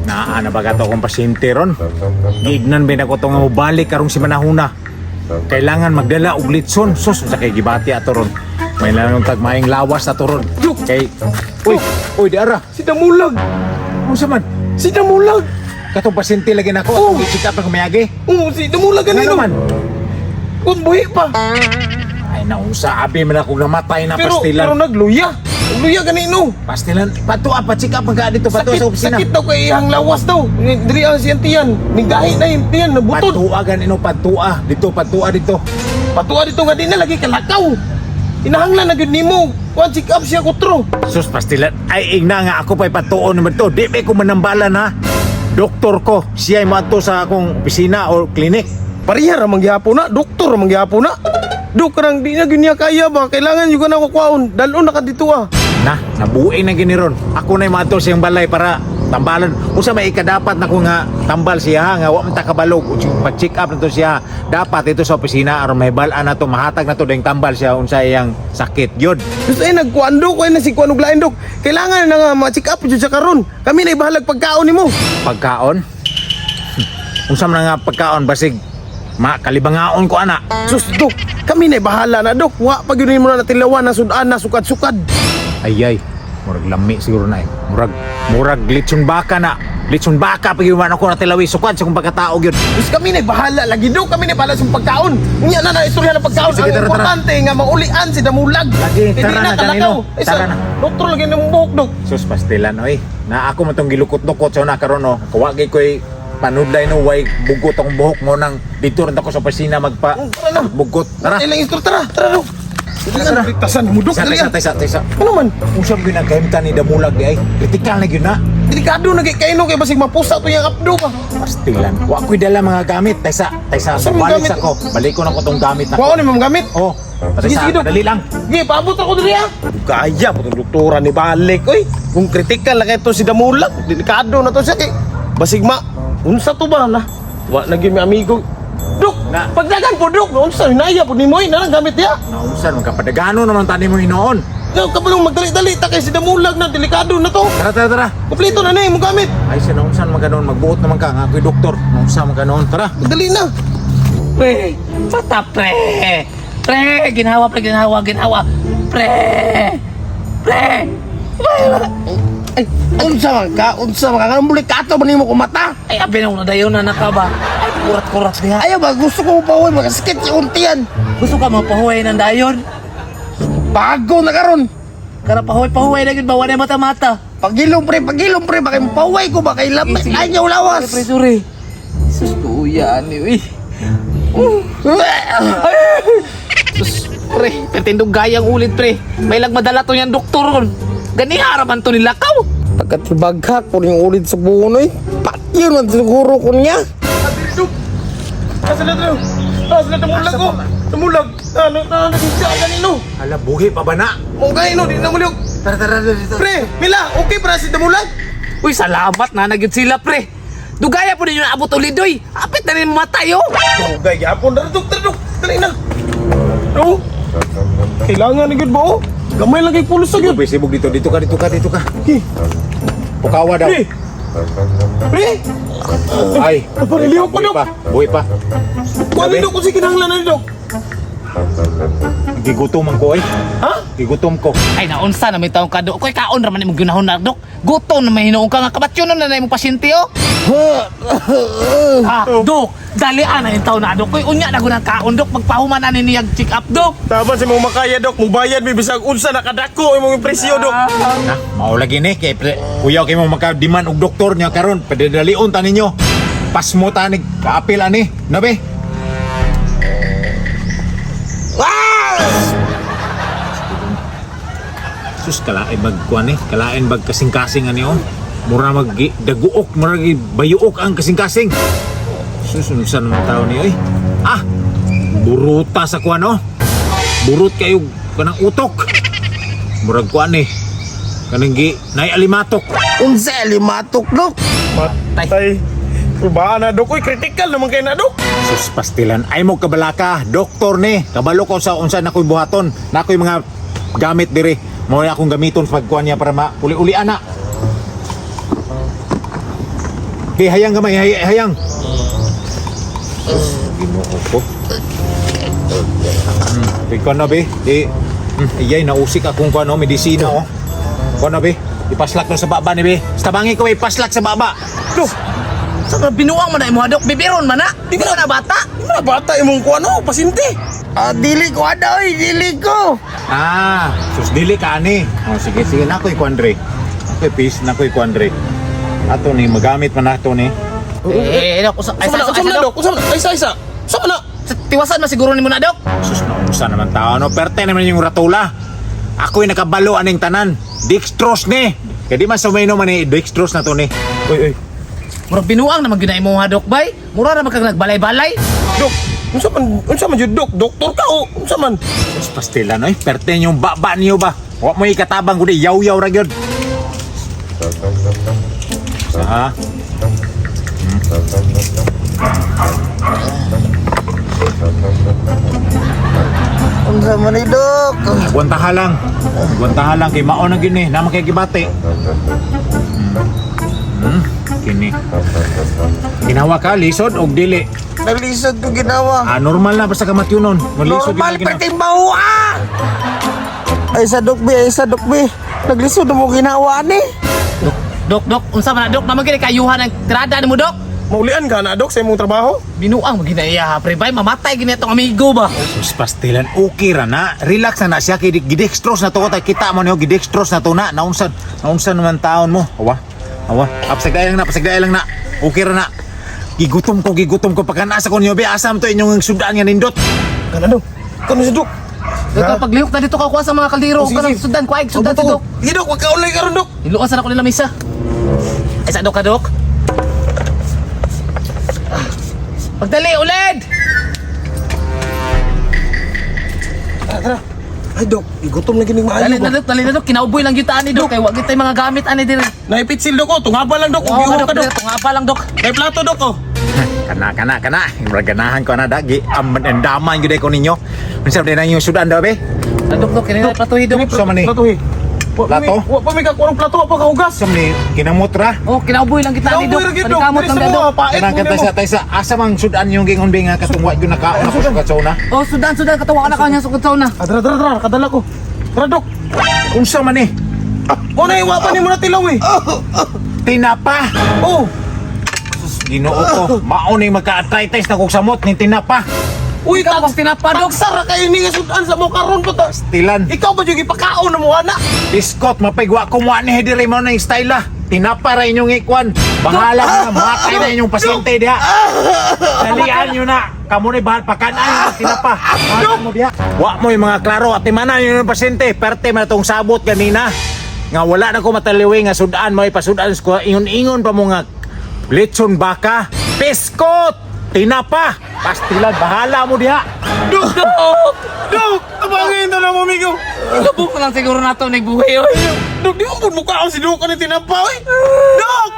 Naa na ba kato akong pasyente ron? Giignan ba na ko itong mubalik karong si Manahuna? Kailangan magdala og litson. Sus, sa kay gibati ato ron. May lang tagmaing lawas ato ron. Kay, uy, uy, di ara. Si Damulag! Unsa man? Si Damulag! Katong pasyente lagi nako. Oh. Oh. I-check up na kumayagi. Oo, si Damulag Ano ganino. naman? Kung buhi pa. Ay, naunsa abi man ako namatay na Pero, pastilan. pero nagluya. Nagluya ganino. Pastilan, patua pa check up man ka dito patua Sakit, sa opisina. sakit daw kay ihang lawas daw. Diri ang siyang tiyan. Nigdahi na yung tiyan, nabutod. Patua ganino patua dito, patua dito. Patua dito nga di na lagi kalakaw. Inahanglan na gyud nimo. Kuan check up siya kutro. Sus pastilan, ay igna nga ako pa'y patuon naman to. Di ba ko manambalan ha? Doktor ko, siya ay moadto sa akong opisina o klinik. Pareha ra man gihapon na, doktor ra man gihapon na. Dok karang di na gyud niya kaya ba? Kailangan gyud ka na kukuhaon. Dalon na ka dito ah. Na, nabuing na gini ron. Ako na moadto sa iyang balay para tambalan. Usa may ikadapat na ko nga tambal siya ha, nga wa man ta kabalog. Pa-check up na to siya. Dapat ito sa opisina aron mahibal-an na to, mahatag na to dayong tambal siya unsa iyang sakit gyud. Gusto ay nagkuan dok, ay na si kuan og lain dok. Kailangan na nga ma-check up jud siya karon. Kami na ibahalag pagkaon nimo. Pagkaon? Unsa man nga pagkaon basig makalibangaon ko ana. Sus dok, kami na bahala na dok. Wa pa gyud nimo na natilawan na sudan na sukad-sukad. Ay ay, murag lami siguro na eh. Murag murag litson baka na. Litson baka pag iwan ako na tilawi sukad sa kong pagkatao gyud. Sus kami na bahala lagi dok, kami na bahala sa pagkaon. Unya na na istorya ng pagkaon. Sige, sige, Ang tara, tara. importante nga maulian si Damulag. Lagi, Hindi tara na, kalakaw. ganino. Ay, Tara na. Doktor lagi ng buhok dok. Sus pastilan oy. Na ako mo tong gilukot-lukot sa una karon no. Kawagi ko'y panudlay no way bugot akong buhok mo nang dito rin ako sa opisina magpa Oh, tara na. bugot. Tara. Tara. Ilang istorya tara, tara dok. Tara, tara. Tasan mo dok, Tisa, dali tisa, ah. tisa, tisa. Ano man? Usap gyud ang kahimta ni Damulag di ay. Kritikal na gyud na. Delikado na kay kaino kay basig mapusa to yang apdo ba. Pastilan. Wa ko'y dala mga gamit. Taysa, taysa. Saan mo Balik gamit? sa ko. Balik ko na ko tong gamit na Wa ni mong gamit. Oh, Sige, patay sige, Dok. dali lang. Sige, paabot ako diri ah. Gaya po itong doktora ni Balik, oy. Kung kritikal na kayo to si Damulag, delikado na to siya kay basig ma, unsa to ba na? Wa na gyud mi amigo. Dok, Na. pagdagan po dok, unsa hinaya po nimo na lang gamit diha. Naunsan man kapadagano naman tani mo hinoon. Daw kabalong magdali-dali ta kay si Damulag na delikado na to. Tara, tara, tara. Kompleto na na imong gamit. Ay, siya naunsan man ka noon. Magbuot naman ka. Nga ako'y doktor. Naunsan man ka noon. Tara. Dali na. Pre, bata pre. Pre, ginhawa pre, ginhawa, ginhawa. Pre. Pre. Pre. Ay, unsa man ka? Unsa man ka? Nganong bulik ka ato man nimo kumata? Ay, abi na una dayon na nakaba. Ay, kurat-kurat diha. Ayaw ba gusto ko pahuway makasakit si untian. Gusto ka mapahuway ng dayon? Bago na karon. Kara pahuway-pahuway na gyud ba wala mata-mata. Pagilom pre, pagilom pre, baka pahuway ko ba kay lamay Sige. ay lawas. Pre, sorry. Sus, kuya ni uy. Sus, pre, pertindog gayang ulit pre. May lagmadala to yan doktor ron. Ganiha ra man to nilakaw. Pagkatibaghak ko yung ulit sa buonoy. Patyon man siguro ko niya. Asa na to? Asa na tumulag ko? Tumulag. Ano na siya ganino? Hala, buhi pa ba na? Mo ganino di na mulyog. Tara, tara, tara. Dito. Pre, Mila, okay para si Tumulag? Uy, salamat na nagyud sila pre. Dugaya po ninyo naabot ulit doy. Apit na rin matay oh. Dugay gyapon na duk duk. Dali na. Oh. Kailangan ni gyud ba oh? Gamay lang kay pulos sa gyud. Sibog, sibog dito. Dito ka, dito ka, dito ka. Eh, Pukawa daw. Pre. Pre, Ay. Napariliw ko, Buhi Dok. pa. Buhi pa. kuan ni dok kung si kinahanglan na ni dok. Gigutom ang ko ay. Ha? Gigutom ko. Ay naunsa na may taong kado. Koy kaon ra man imong ginahon na dok. Gutom na may hinuon ka nga kabatyon na na imong pasyente oh. Ha, dok, dali ana yung taon na dok. Koy unya na gunang kaon dok. Magpahuman na ni niyag check up dok. Tama si mo makaya dok, mubayad mi bisag unsa nakadako imong presyo dok. Na, mao lagi ni kay pre, kuyaw kay mo maka-demand og doktor niya karon, padadalion ta ninyo. Pasmo ta ni kaapil ani, nabe. Sus kalain bag kuan ni, kalain bag kasing-kasing ani oh. Mura mag daguok, mura gi bayuok ang kasing-kasing. Sus unsa naman tao ni oy. Ah, buruta sa kuan oh. Burot kayo kanang utok. Murag kuan ni. Kanang gi nay alimatok. Unsa limatok dok? Matay. Ba na dok, oy critical naman kay na dok. Sus pastilan ay mo kabalaka, doktor ni. Kabalo ko sa unsa na ko'y buhaton. Na ko'y mga gamit diri. Mao na akong gamiton sa pagkuan niya para mauli-uli ana. Okay, hayang gamay, hayang. Sus, Ginoo ko. Ikaw na be. Di, iyay, nausik akong kuno, medisina oh. Kuno be. Ipaslak no sa baba ni be. Tabangi ko ipaslak sa baba. Dok, Sa binuang man na imo dok, bibiron man na. Di ka na bata. di man na bata imong kuano, pasyente. Ah, dili ko ada oy, dili ko. Ah, sus dili ka ani. Oh, sige sige na ko'y kuandre. Ako'y peace na ko'y kuandre. Ato ni magamit man nato ni. Eh, dok, usa ay Usa man na, sa usa man na, dok. Usa man na, ay sa isa. Usa man na. Tiwasan man siguro nimo na dok. Sus na unsa naman tao no. Perte naman yung ratula. Ako'y nakabalo aning tanan. Dextrose ni. Kaya di man sumino man ni dextrose na to ni. Uy, uy. Murag binuang naman gyud na imo dok bay. Mura ra man kag nagbalay-balay. Dok, unsa man jud dok? Doktor ka o unsa man? Sus pastila no. Eh. Perte yung baba niyo ba. Wa mo ikatabang kundi yaw-yaw ra gyud. Sa Unsa man ni dok? Gwantaha lang. Gwantaha lang kay mao na gyud ni. Naman kay gibati. Kini. Ginawa ka lisod og dili. Naglisod ko ginawa. Ah, normal na basta ka matyunon. Malisod Normal gyud na ginawa. perting bawa. Ay sa dok be, ay sa dok be. Naglisod mo ginawa ni. Dok, dok, dok, unsa man na dok? Naman gyud kayuhan ang tirada nimo dok. Maulian ka na dok sa imong trabaho? Binuang man gyud na iya pre bay, mamatay gyud na itong amigo ba. Sus pastilan okay ra na. Relax na na siya kay gidextrose na to ko kita mo niyo gidextrose na to na. Naunsan naunsan naman taon mo. Awa. Awa. Apsagdae lang na, pasagdae lang na. Okay ra na. Gigutom ko pagkanasa ko niyo be asam to inyong sudan nga nindot. Kana dok. Kano si dok? Dok, paglihok na dito ka kuha sa mga kaldero, Oh, sige, kanang sige. sudan, kuha sudan si dok. Sige dok, wag ka ulay karon dok. Hiluan sana ko nila misa. Ay sa dok ka dok. Ah, pagdali ulid. Tara, tara. Ay dok, igutom na gining maayo. Dali na dok, dali na dok, kinauboy lang gyud ta ani dok kay wa gyud tay mga gamit ani diri. Naipitsil dok oh, tungaba lang dok, Oo, ugiho dok, ka dok. dok, tunga pa lang dok. May plato dok oh. Kana kana kana. Murag ganahan ko na dagi. Am andaman gyud ko ninyo. Unsa man yung sudan daw be? Ah, dok, dok, kini na platuhi dok. Sa man ni? Plato eh. Plato? Wa pa may kakuha ng plato, wa pa kahugas. Sa man ni kinamot ra. Oh, kinauboy lang kita ani dok. Kinauboy ra gyud dok. Panikamot Diri lang sa dok. mga pait Kanang mo kanta nimo. sa taysa asa mang sudan yung gingon be nga katong wa gyud nakaon ako sa katsona. Oh, sudan, sudan, katawa ka na kanya sukod sa una. Ah, tara, tara, tara, kadala ko. Tara dok. Unsa man ni? O na iwa pa nimo na tilaw eh. Tinapa. Oh. Ginoo ko, mao ning magka-arthritis na kog samot ning tinapa. Uy, Ikaw kung tinapa dok. Tagsara kayo ni nga sudan sa mo karon pa ta. Tilan, Ikaw ba jud ipakaon na mo ana? biskot mapigwa ko mo ani diri mo na style ah. Tinapa ra inyong ikwan. Bahala na, matay na inyong pasyente diha. Dalian nyo na. Kamo ni bahal pakanan tinapa. Bahala mo diha. Wa mo yung mga klaro at timanan yung pasyente. Perte man itong sabot ganina. Nga wala na ko mataliwi nga sudan mo ipasudan ko ingon-ingon pa mo nga litson baka. Biskot! Tinapa! Pastilan, bahala mo diha. Dok, dok. Dok, tabangin to na mo migo. Lubog na lang siguro nato ning buhi oy. Dok, di mo pud mukaon si Dok ani tinapa oy. Dok!